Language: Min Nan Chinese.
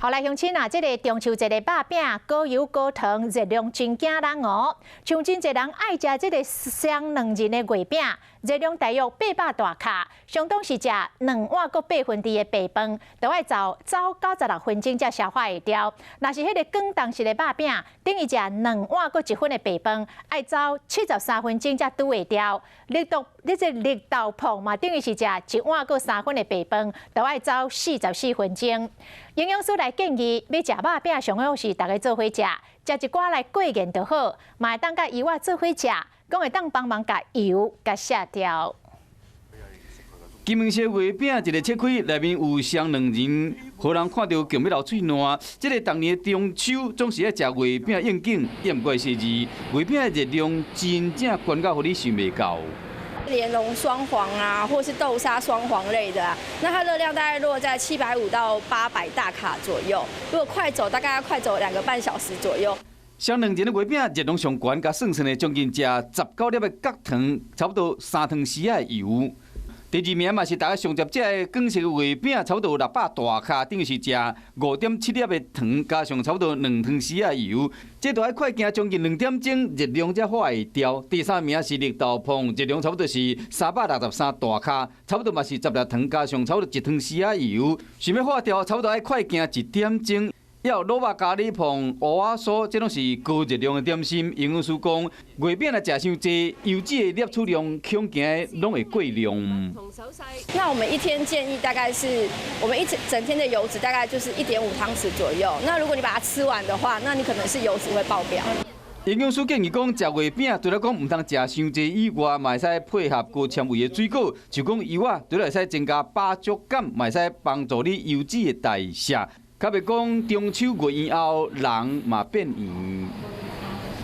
好來，鄉親啊，這個中秋節的肉餅高油高糖，熱量真驚人哦。像真濟人愛食這個雙卵仁的月餅，熱量大約800大卡，相當是食兩碗閣八分之的白飯，都愛走走96分鐘才消化會掉。若是彼個廣東式的肉餅，等於食兩碗閣一分的白飯，愛走73分鐘才拄會掉。綠豆，你這綠豆椪嘛，等於是食一碗閣三分的白飯，都愛走44分鐘。營養師來建議，欲食肉餅上好是逐家做伙食，食一寡來過癮就好，嘛會當佮油仔做伙食，講會當幫忙共油共卸掉。金黃色月餅一个切開，內面有雙卵仁，予人看著強欲流喙瀾。這个逐年的中秋總是愛食月餅應景，也毋過是字，月餅的熱量真正懸到予你想袂到。蓮蓉雙黃啊，或是豆沙雙黃類的啊，那它熱量大概落在750到800大卡左右。如果快走，大概要快走2個半小時左右。雙卵仁的月餅熱量上懸，共算算的將近食19粒的角糖，差不多3湯匙的油。第二名嘛是大家上捷食的廣式月餅，差不多600大卡，等於是食5.7粒的糖，加上差不多2湯匙的油，這都愛快行將近2點鐘，熱量才化會掉。第三名是綠豆椪，熱量差不多是363大卡，差不多嘛是10粒糖，加上差不多1湯匙的油，想欲化掉，差不多愛快行1點鐘。猶有滷肉咖喱椪、芋仔酥，這攏是高熱量的點心。營養師講，月餅若食傷濟，油脂的攝取量恐驚攏會過量。那我們一天建議大概是，我們一整整天的油脂大概就是1.5湯匙左右。那如果你把它吃完的話，那你可能是油脂會爆表。營養師建議講，食月餅除了講毋通食傷濟以外，嘛會使配合高纖維的水果，就講油仔，除了會使增加飽足感，嘛會使幫助你油脂的代謝。較袂講中秋月圓後，人嘛變圓。